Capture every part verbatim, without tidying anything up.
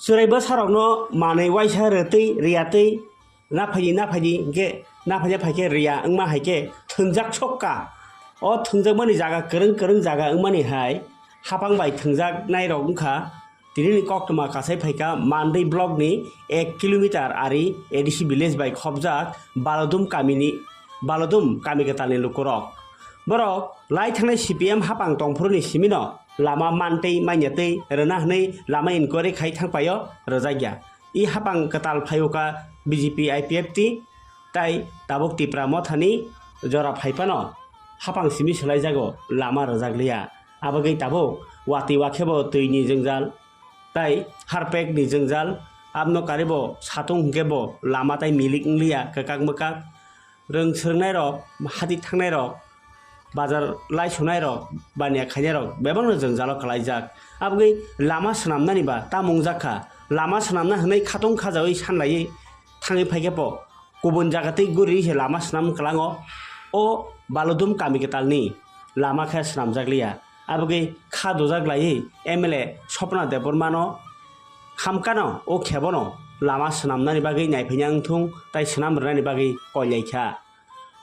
Chwrai bwsarokno manwi waisa rwtwi riyatwi naphaidi naphaidi hinkhe naphaidi phaikhe riya wngma haikhe thwngjak sokka. O thwngjakmani jaga kwrwng kwrwng jaga wngmani hai hapang bai thwngjaknairok wngkha. Tinini koktwma kasai phaikha Mandwi blockni ek kilometer ari A D C village bai khopjak Balodum kamini, Balodum kami kwtalni lukurok. Borok lai thangnai C P M hapang tongphuruni simino lama mantwi manyatwi rwna hwnwi lama inquiry khai thangpaio rwjakya. I hapang kwtal phaiwkha B J P I P F T tei tabuk Tipra Mothani jora phaiphano hapang simi swlaijago lama rwjakliya. Abagwi tabuk watwi wakhebo twini jwngjal tei harpekni jwngjal, abno karibo satung hwnkhe bo lama tei milik wngliya kwkak mwkak. Rwng swrwngnairok, hati thangnairok, bazar lai sunairok, baniya khainairok bebakno jwngjalo kwlaijak. Abagwi lama swnamnani ba tamo wngjakha, lama swnamna hwnwi khatung khajawi sanlaiwi thangwi phaikhe bo kubun jaga tei guri se lama swnam kwlango. O Balodum kami kwtalni lama khe swnamjakliya. Abagwi kha dujak laiwi M L A Swapna Debbarmano hamkano o khebono lama swnamnani bagwi naiphaina wngthung tei swnam rwnani bagwi koilaikha.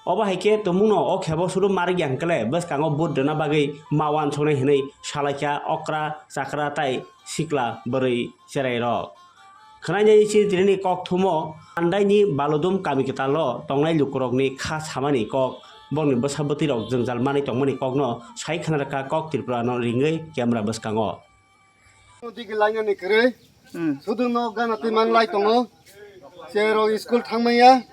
Obo hai khe tumungno o khebo suru marikya hwnkhe le bwskango vote rwna bagwi ma uansuknai hwnwi salaikha okra chakra tei sikla bwrwi cherairok. Khwnainai chini tinini kokthumo Andaini Balodum kami kwtalo tongnai lukurokni kha samani kok, bongni bwsa bwtwirok jwngjal manwi tongmani kokno sai khna rwkha Kok Tripura no ringwi camera bwskango. Digi lainani kwrwi. Hmm. Sudu nok gana twi man lai tongo. Cherok school thangmaya.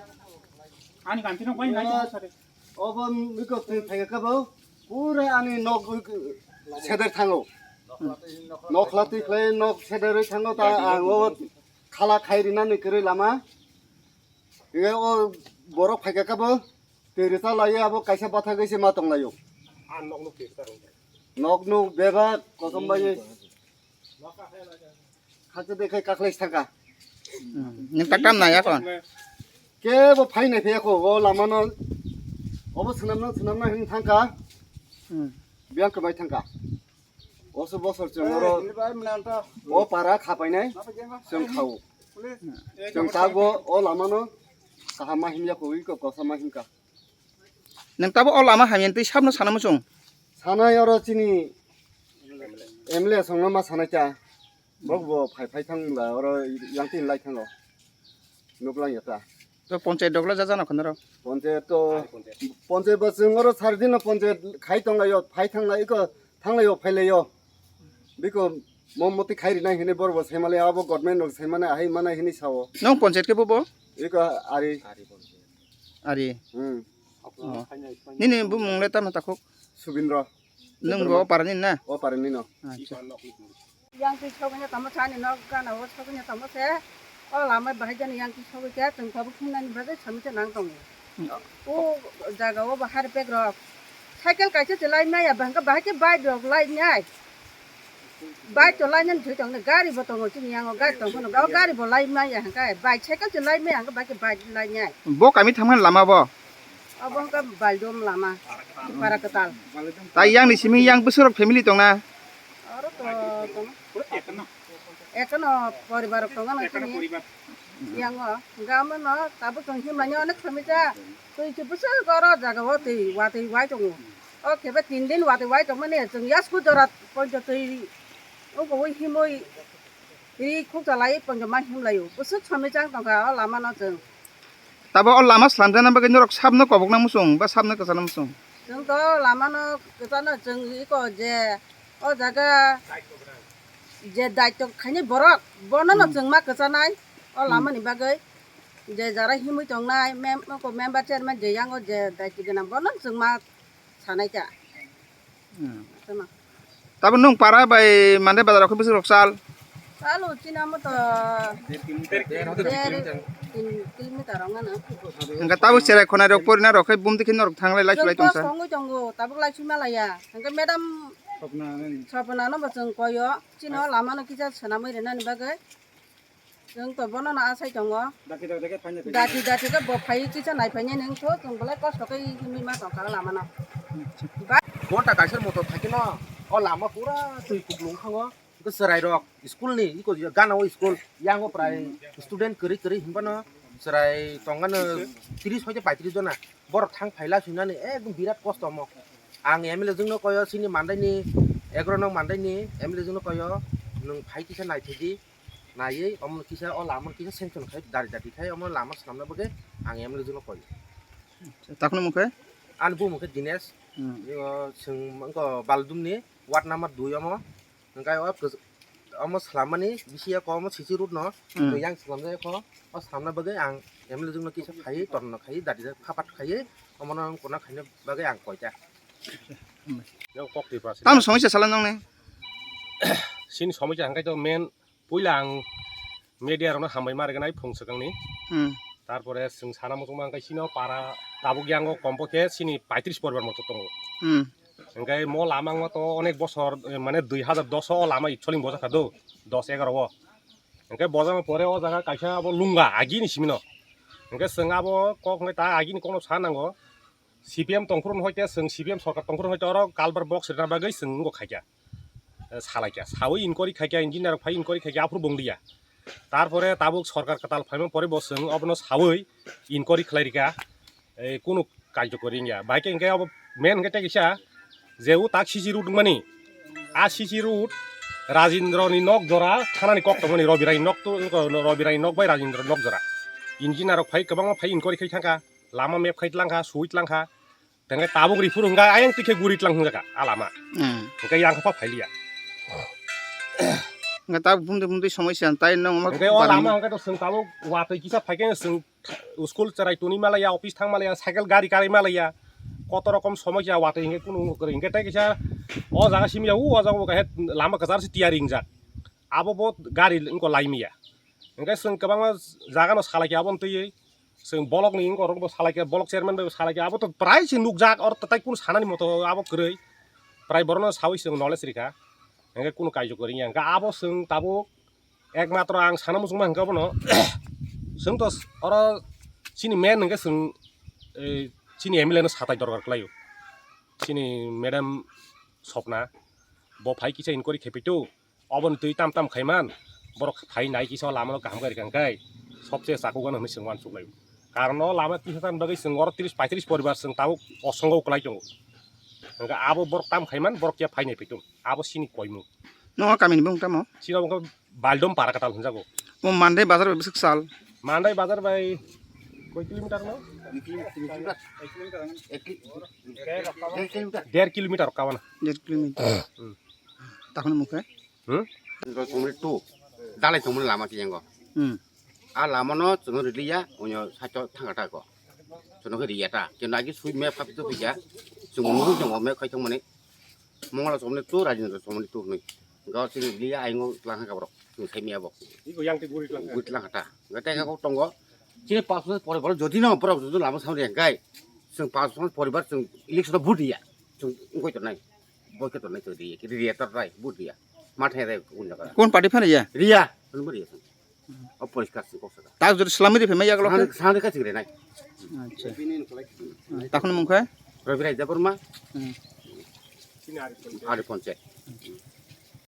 Ani kanti nok bai nai tongo sare. Obo miko twi thaiga kabo. Pura ani nok seder thango. Nok khla twi khlai nok seder oi thango ta ang obo khala khai rinani kwrwi lama. Iga o borok phaika kabo. Twi rwcha lai abo kaisa bathagwi se ma tong laio. Nok nuk bebak kosom bai. Khakcha de khai kakhlai thangka. Hmm. Nwng tak tam nai akon? Kebo phai nai phai ako o lama no. Obo swnam no swnam na hin thangka. Hmm. Biang kwbai thangka. Oso bosor chwng oro o para khapainai chwng khao. Chwng tabuk o lama no kaham ma himya kho wi ko kosom ma himka. Nwng tabuk o lama hamya twi sabno sana muchung? Sanai oro chini M L A songno ma sanai ta. Bok bo phai phai thang la oro yang tin lai thango. Nuklang ya ta. To ponchayat dogla jajano khonaro. Ponchayat to, ponchayat bo chwng oro sar dino ponchayat khai tong laio, phai thang lai ko, thang laio, phai laio. Biko mo moti khai rinai hini bor bo sai male abo government rok sai mane ahai mane hini sao. Nong ponchayat ke bobo? Iko ari. Ari. Hmm. Oh. Nini bumung le tamo takhuk? Subindra. Nwng bo o parani na? O parani no. Acha. Yang twi sogwi tamo sani nok gana o sogwi tamo se. O lama bahai jani yang twi sogwi khe chwng tabuk thumnani bagwi sami se nang tongo. O jaga o bahar pek rok. Cycle kaisa se lai maya bahai khe bahai khe bike rok lai nai. Bike to lainani thwi tongo, gari bo tongo chini yango, gari tong phano, o gari bo lai maya hwnkhe, bike cycle se lai maya hwnkhe, bike, bike lai nai. Bo kami thangmani lama bo? Obo hwnkhe Baldom lama, para kwtal. Tai yang ni simi yang bwswk rok family tongna? Oro to tongo. Ekono poribar rok tongo no chini yango, hwnkhe omono tabuk tong himlani onek somija, twi se bwswk oro jaga o twi watwi wai tongo. O khe ba tin din watwi wai tongmani chwng yasku jora poito twi wngkha ui himwi ri khuksa lai poito ma himlaio. Bwswk samwi chang tongkha o lama no chwng. Tabo o lama slamjakna bagwi norok sabno kobokna muchung ba sabno kwchana muchung? Chwng to lama no kwchana chwng iko je o jaga je daityo khainai borok bono no chwng ma kwchanai o lama ni bagwi je jara himwi tongnai mem-, member chairman je yango je daityo gwnang bono chwng ma sanai kha. Hmm. Tama. Tabo nwng para bai mande bazar rok bwswk rok sal? Salo chini amo to der tin kilometer ong ano. Hingke tabo cherai khonai rok porina rok khe bumdi khe norok thanglai lai chwng chwlai tongsa. Songwi tongo, tabuk lai chwng malaya. Hingke madam Sopna no bo chwng koyo, chini o lama no kisa swnamwi rwnani bagwi. Chwng to bono no asai tongo. Dati dati khe bo phai kisa nai phai nini wngkho, chwng belai kosto khe himwi ma tongkha o lama no. Gonta kaisa motor thai khe no o lama pura twi kuplung thango. Chwrai rok school ni iko gana o school yango prai student kwrwi kwrwi hinbano chwrai tongano tris hoite paitris jona borok thang phaila sinani ekdom birat kosto omo. Ang M L A jwngno koyo sini mandaini egrok nong mandaini M L A jwngno koyo nwng phai kisa naithidi naiwi omo kisa o lama kisa sanction khai dari dari khai omo lama swnamna bagwi ang M L A jwngno koyo. Takno mukhe? Ani bumung khe Dinesh. Hmm. Yo, chwng wngkha Baldumni ward number dui omo. Hwnkhe o kwch-, omo swlammani bisi ya komo C C road no. Hmm. Yang swlamjak kho. O swlamna bagwi ang M L A jwngno kisa phaiwi torno khaiwi dadi phapat khaiwi omono ang kona khaina bagwi ang koita. Yang kok Tripura sini. Tamo somosya sala nang ne? Sini somosya hangkai to main puila ang media rokno hambai ma rwgwnai phung swkangni. Hmm. Tarpore chwng sana muchungma hangkai sino para tabuk yango kompo khe sini paitris poribar moto tongo. Hmm. Hingkai mo lama wngma to onek bosor eh, mane dui hazar dos o lama itsoling bojakha do dos egaro o. Hingkai bojama pore o jaga kaisa abo lunga agini simino. Hingkai chwng abo kok hingkai ta agini kokno sa nango. C P M tongkhorun hoite chwng C P M sorkar tongkhorun hoite oro kalbar box rina bagwi chwng ngo khaikha. Eh, salaikha. Sawi inquiry khaikha, engineer rok phai inquiry khaikha, aphuru bongdiya. Tarpore tabuk sorkar kwtal phaima pore bo chwng obono sawi inquiry khlai rikha. Eh, kunu karjokori wngya. Bai khe hingke abo main hingke tei kisa je o tak C C road wngmani. A C C road Rajendra ni nok jora thanani kok tongmani Rabi Rai nok to Rabi Rai nok bai Rajendra nok jora. Engineer rok phai kwbangma phai inquiry khai thangkha. Lama map khai tlangkha, sui tlangkha. Tengke tabuk rifuru hingka ayang tikhe guri tlang hingka a lama. Hmm. Hingke yang kha phailiya. Nga ta bumdi bumdi somosya tai nang ma. Hingke o lama hingke to seng tabuk watoi kisa phaikhe seng school cherai tuni malaya, office thang malaya, cycle gari karai malaya. Koto rokom somosya watoi hingke kunu kwrwi hingke tei kisa o jaga simya u o jaga bo kahe lama kwchar se tiyari wngjak. Abo bo gari wngko laimiya. Hingke seng kwbangma jaga no salai khe abo twi. Chwng bolok ni wngkha, oro bo salai khe, bolok chairman bai bo salai khe, abo to prai se nukjak, oro tai kunu sanani moto abo kwrwi, prai borokno sawi chwng knowledge rikha, hingke kunu kaijo kwrwi ya, hingke abo chwng tabuk ekmatro ang sana muchungma hingke abono, chwng to oro chini main hingke chwng, eh, chini M L A no satai dorkar kwlaio, chini madam Sopna, bo phai kisa inquiry khe phaitu, Oboni twi tam tam khaiman, borok phai nai kisa o lama no kaham khe rikha hwnkhe, sobse chakugano hwnwi chwng uansuk lai. Karon o lama kisa tam bagwi chwng oro tris paitris poribar chwng tabuk osongo kwlai tongo. Hwnkhe abo borok tam khaiman, borok ya phai nai phaitung. Abo sini koimung. Nokha kamini bung tamo? Sini abo wngkha Baldom para kwtal hwnjago. Mo Mandai bazar bai bwswk sal. Mandai bazar bai koi kilometer no? Der kilometer kawana. Der kilometer. Takhno mukhe? Hmm? Rajendra Chowmani two, dalai tongmani lama khe yango. Hmm. A lama no chwng riliya, onyo saito thangkha ta ko. Chwng khe riya ta. Khe nagi sui me phap tu phija. Chwng ngu jong me khai tongmani. Mongla Chowmani two, Rajendra Chowmani two ni. Ga chwng riliya aingo tlang kha borok. Chwng sai miya bo. Iko yang te guri tlang. Guri tlang kha ta. Ga ta ga tongo. Chini pas bosor pore pore jodi no borok jodi lama samri yang kai. Chwng pas bosor poribar chwng election vote riya. Chwng ngoi to nai. Boycott to nai to riya. Kiri riya to rai vote riya. Ma thai rai kun jaga. Kon party phano ya? Riya. Kun bari ya. O poriskar chwng kok saka. Tak jodi salami ri phema ya galo. Sangre sangre ka chigre nai. Acha. Takhno mukhe? Rabi Rai Debbarma. Hmm. Ari Ponche.